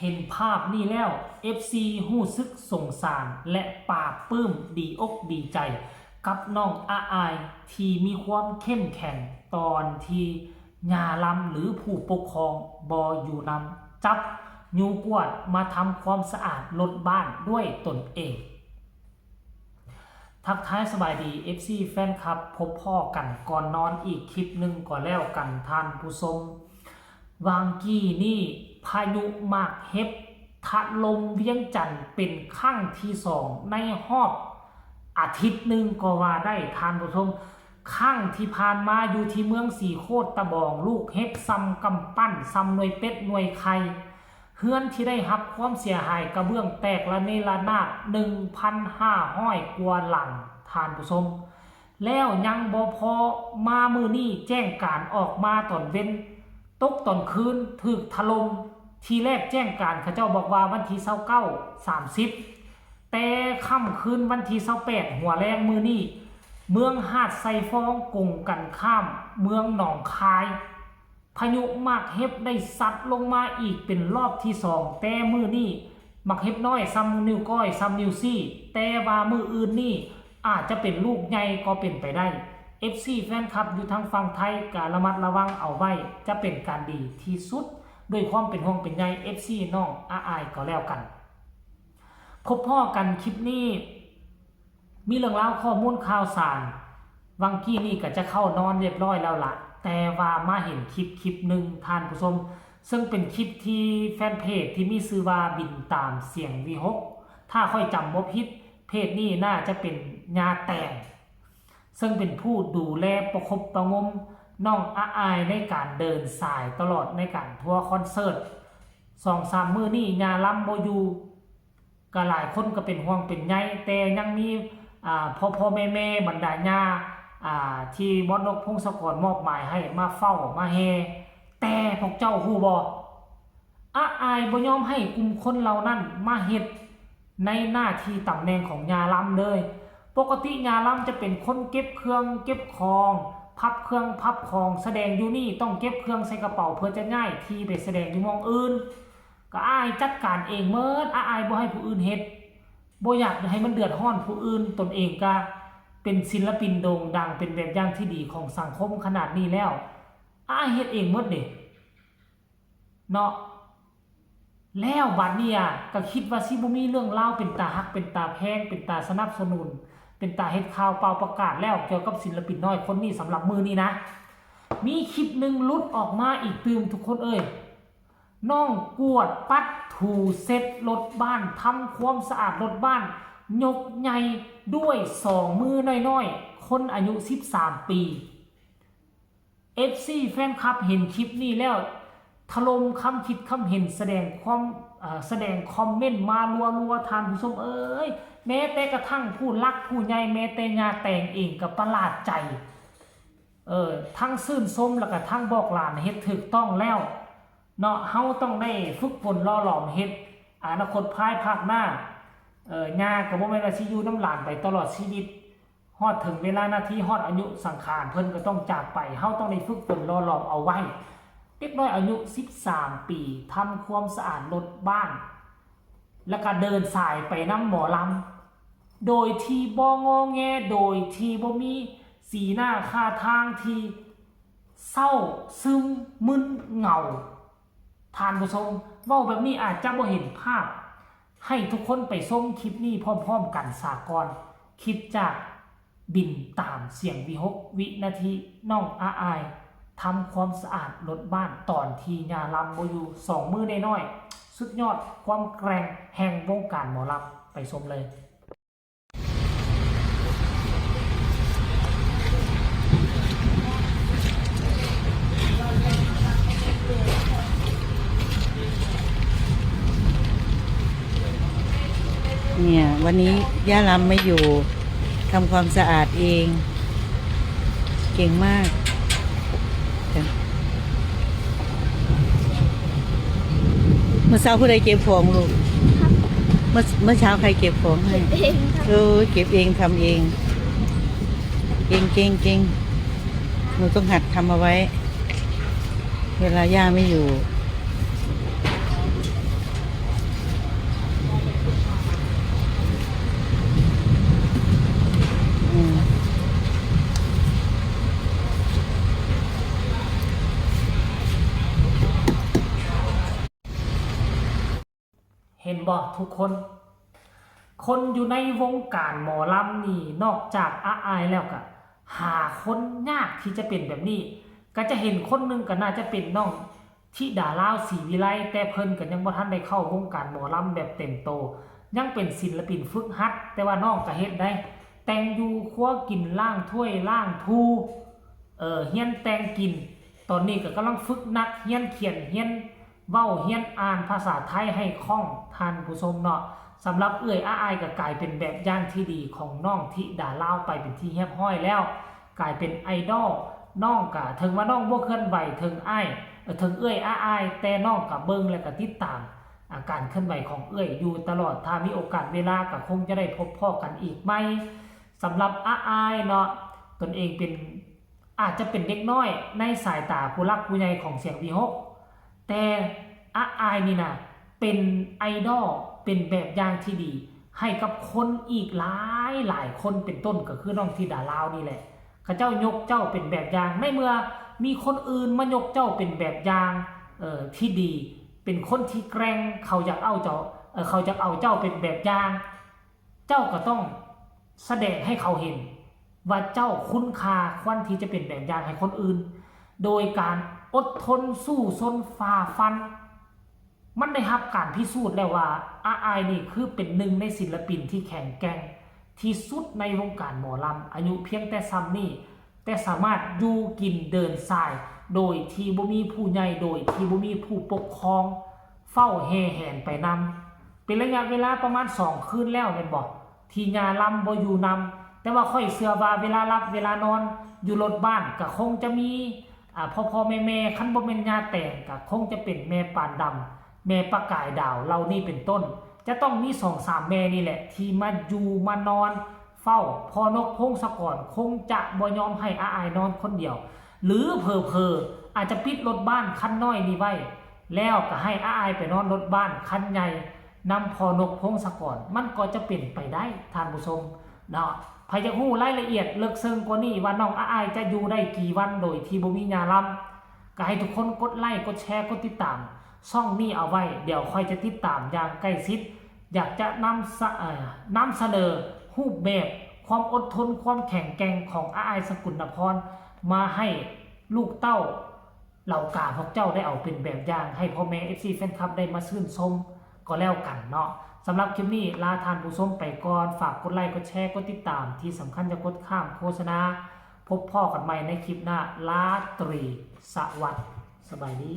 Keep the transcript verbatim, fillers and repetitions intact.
เห็นภาพนี้แล้ว เอฟซี รู้สึกสงสารและปลาบปลื้มดีอกดีใจ กับน้องอาอายที่มีความเข้มแข็งตอนที่ย่าลำหรือผู้ปกครองบ่อยู่นำ จับยูกวาดมาทำความสะอาดรถบ้านด้วยตนเอง ทักทายสบายดี เอฟซี แฟนคลับ พบพ้อกันก่อนนอนอีกคลิปหนึ่งก็แล้วกันท่านผู้ชม วางกี้นี่พายุหมากเห็บถล่มเวียงจันทน์เป็นครั้งที่สองในรอบอาทิตย์หนึ่งก็ว่าได้ท่านผู้ชม ครั้งที่ผ่านมาอยู่ที่เมืองสีโคตรตะบอง ลูกเห็บส่ำกำปั้นส่ำหน่วยเป็ดหน่วยไข่ เฮือนที่ได้รับความเสียหายกระเบื้องแตกระเนระนาด หนึ่งพันห้าร้อยกว่าหลังท่านผู้ชม แล้วยังบ่พอ มามื้อนี้แจ้งการออกมาตอนเว็น ตกตอนคืนถูกถล่ม ทีแรกแจ้งการเขาเจ้าบอกว่าวันที่ซาวเก้า สามสิบ แต่ค่ำคืนวันที่ซาวแปดหัวแลงมื้อนี้ เมืองหาดไซฟองกงกันข้ามเมืองหนองคาย พายุหมากเห็บได้ซัดลงมาอีกเป็นรอบที่สอง แต่มื้อนี้หมากเห็บน้อยส่ำนิ้วก้อยส่ำนิ้วชี้ แต่ว่ามื้ออื่นนี่อาจจะเป็นลูกใหญ่ก็เป็นไปได้ เอฟซี แฟนคลับอยู่ทางฝั่งไทยก็ระมัดระวังเอาไว้ จะเป็นการดีที่สุด ด้วยความเป็นห่วงเป็นใย เอฟซี น้องอาอายก็แล้วกัน พบพ้อกันคลิปนี้ มีเรื่องราวข้อมูลข่าวสาร วังกี้นี่ก็จะเข้านอนเรียบร้อยแล้วละแต่ว่ามาเห็นคลิปคลิปหนึ่งท่านผู้ชม ซึ่งเป็นคลิปที่แฟนเพจที่มีชื่อว่าบินตามเสียงวีหก ถ้าข้อยจำบ่ผิด เพจนี้น่าจะเป็นญาแตง ซึ่งเป็นผู้ดูแลประคบประหงมน้องอาอายในการเดินสายตลอดในการทัวร์คอนเสิร์ต สองสามมื้อนี้ญาลำบ่อยู่ ก็หลายคนก็เป็นห่วงเป็นใย แต่ยังมี อ่า พ่อพ่อแม่แม่บรรดาญา อ่า ที่บอสนกพงศกรมอบหมายให้มาเฝ้ามาแฮ แต่พวกเจ้าฮู้บ่ อาอายบ่ยอมให้กลุ่มคนเหล่านั้นมาเฮ็ดในหน้าที่ตำแหน่งของญาลำเลย ปกติญาลำจะเป็นคนเก็บเครื่องเก็บของ พับเครื่องพับของ แสดงอยู่นี่ต้องเก็บเครื่องใส่กระเป๋าเพื่อจะย้ายที่ไปแสดงอยู่หม่องอื่น ก็อาอายจัดการเองเมิด อาอายบ่ให้ผู้อื่นเฮ็ด บ่อยากให้มันเดือดร้อนผู้อื่น ตนเองก็เป็นศิลปินโด่งดัง เป็นแบบอย่างที่ดีของสังคมขนาดนี้แล้ว อาอายเฮ็ดเองเมิดเด้ เนาะ แล้วบัดนี้อะก็คิดว่าสิบ่มีเรื่องราวเป็นตาฮัก เป็นตาแพง เป็นตาสนับสนุน เป็นตาเฮ็ดข่าวเป่าประกาศแล้ว เกี่ยวกับศิลปินน้อยคนนี้สำหรับมื้อนี้นะ มีคลิปหนึ่งหลุดออกมาอีกตื่มทุกคนเอ้ย น้องกวดปัดถูเช็ดรถบ้าน ทำความสะอาดรถบ้าน ยกใหญ่ด้วยสองมือน้อยๆ คนอายุสิบสามปี เอฟซี แฟนคลับเห็นคลิปนี้แล้ว ถล่มคำคิดคำเห็น แสดงความ เอ่อ แสดงคอมเมนต์มารัวๆ ท่านผู้ชมเอ้ย แม้แต่กระทั่งผู้หลักผู้ใหญ่ แม้แต่ญาแตงเองก็ประหลาดใจ เออ ทั้งชื่นชมแล้วก็ทั้งบอกหลานเฮ็ดถูกต้องแล้ว เนาะ เฮาต้องได้ฝึกฝนหล่อหลอมเฮ็ด อนาคตภายภาคหน้า เอ่อ ย่าก็บ่แม่นว่าสิอยู่นำหลานไปตลอดชีวิต ฮอดถึงเวลานาที ฮอดอายุสังขารเพิ่นก็ต้องจากไป เฮาต้องได้ฝึกฝนหล่อหลอมเอาไว้ เด็กน้อยอายุสิบสามปี ทำความสะอาดรถบ้าน แล้วก็เดินสายไปนำหมอลำ โดยที่บ่งอแง โดยที่บ่มีสีหน้าท่าทางที่เศร้าซึมมึนเหงา ท่านผู้ชม เว้าแบบนี้อาจจะบ่เห็นภาพ ให้ทุกคนไปชมคลิปนี้พร้อมๆ กันสาก่อน คลิปจากบินตามเสียงวีหก วินาที น้องอาอาย ทำความสะอาดรถบ้านตอนที่ย่าลำบ่อยู่ สองมือน้อยๆ สุดยอดความแกร่งแห่งวงการหมอลำ ไปชมเลย เนี่ย วันนี้ย่าลำไม่อยู่ ทำความสะอาดเอง เก่งมาก เมื่อเช้าผู้ใดเก็บของลูก เมื่อ เมื่อเช้าใครเก็บของให้ เก็บเองค่ะ เออ เก็บเองทำเอง เก่งเก่งเก่ง หนูต้องหัดทำเอาไว้ เวลาย่าไม่อยู่ เห็นบ่ทุกคน คนอยู่ในวงการหมอลำนี่นอกจากอาอายแล้วก็หาคนยากที่จะเป็นแบบนี้ ก็จะเห็นคนหนึ่งก็น่าจะเป็นน้องธิดาลาว ศรีวิไล แต่เพิ่นก็ยังบ่ทันได้เข้าวงการหมอลำแบบเต็มโต ยังเป็นศิลปินฝึกหัด แต่ว่าน้องก็เฮ็ดได้ แต่งอยู่ครัวกิน ล้างถ้วยล้างภู เออ เฮียนแต่งกิน ตอนนี้ก็กำลังฝึกหนัก เฮียนเขียน เฮียนเว้า เฮียนอ่านภาษาไทยให้คล่อง ท่านผู้ชมเนาะ สำหรับเอื้อยอาอายก็กลายเป็นแบบอย่างที่ดีของน้องธิดาลาวไปเป็นที่เรียบร้อยแล้ว กลายเป็นไอดอล น้องก็ถึงว่าน้องบ่เคลื่อนไหวถึงอ้าย เอ่อ ถึงเอื้อยอาอาย แต่น้องก็เบิ่งและก็ติดตาม อ่า การเคลื่อนไหวของเอื้อยอยู่ตลอด ถ้ามีโอกาสเวลาก็คงจะได้พบพ้อกันอีกใหม่ สำหรับอาอายเนาะ ตนเองเป็น อาจจะเป็นเด็กน้อยในสายตาผู้หลักผู้ใหญ่ของเสียงวีหก แต่อาอายนี่นะเป็นไอดอล เป็นแบบอย่างที่ดี ให้กับคนอีกหลายหลายคน เป็นต้นก็คือน้องธิดาลาวนี่แหละ เขาเจ้ายกเจ้าเป็นแบบอย่าง ในเมื่อมีคนอื่นมายกเจ้าเป็นแบบอย่าง เอ่อ ที่ดี เป็นคนที่แกร่ง เขาอยากเอาเจ้า เอ่อ เขาอยากเอาเจ้าเป็นแบบอย่าง เจ้าก็ต้องแสดงให้เขาเห็น ว่าเจ้าคุณค่าควรที่จะเป็นแบบอย่างให้คนอื่น โดยการอดทนสู้ซนฝ่าฟัน มันได้รับการพิสูจน์แล้วว่าอาอายนี่คือเป็นหนึ่งในศิลปินที่แข็งแกร่งที่สุดในวงการหมอลำ อายุเพียงแต่ส่ำนี้ แต่สามารถอยู่กินเดินสาย โดยที่บ่มีผู้ใหญ่ โดยที่บ่มีผู้ปกครอง เฝ้าแห่แหนไปนำ เป็นระยะเวลาประมาณสองคืนแล้วแม่นบ่ ที่ย่าลำบ่อยู่นำ แต่ว่าข้อยเชื่อว่าเวลาหลับเวลานอนอยู่รถบ้านก็คงจะมี อ่า พ่อๆ แม่ๆ คันบ่แม่นย่าแตงก็คงจะเป็นแม่ปานดำ แม่ประกายดาว เหล่านี้เป็นต้น จะต้องมีสองสามแม่นี่แหละ ที่มาอยู่มานอนเฝ้า พ่อนกพงศกรคงจะบ่ยอมให้อาอายนอนคนเดียว หรือเผลอๆ อาจจะปิดรถบ้านคันน้อยนี่ไว้ แล้วก็ให้อาอายไปนอนรถบ้านคันใหญ่นำพ่อนกพงศกร มันก็จะเป็นไปได้ ท่านผู้ชมเนาะ ไผอยากฮู้รายละเอียดลึกซึ้งกว่านี้ว่าน้องอาอายจะอยู่ได้กี่วันโดยที่บ่มีย่าลำ ก็ให้ทุกคนกดไลค์ กดแชร์ กดติดตามช่องนี้เอาไว้ เดี๋ยวข้อยจะติดตามอย่างใกล้ชิด อยากจะนำสะ เอ่อ นำเสนอรูปแบบความอดทน ความแข็งแกร่งของอาอาย สกุลนพร มาให้ลูกเต้าเหล่ากาพวกเจ้าได้เอาเป็นแบบอย่าง ให้พ่อแม่ เอฟซี แฟนคลับได้มาชื่นชมก็แล้วกันเนาะ สำหรับคลิปนี้ลาท่านผู้ชมไปก่อน ฝากกดไลค์ กดแชร์ กดติดตาม ที่สำคัญอย่ากดข้ามโฆษณา พบพ้อกันใหม่ในคลิปหน้า ราตรีสวัสดิ์ สบายดี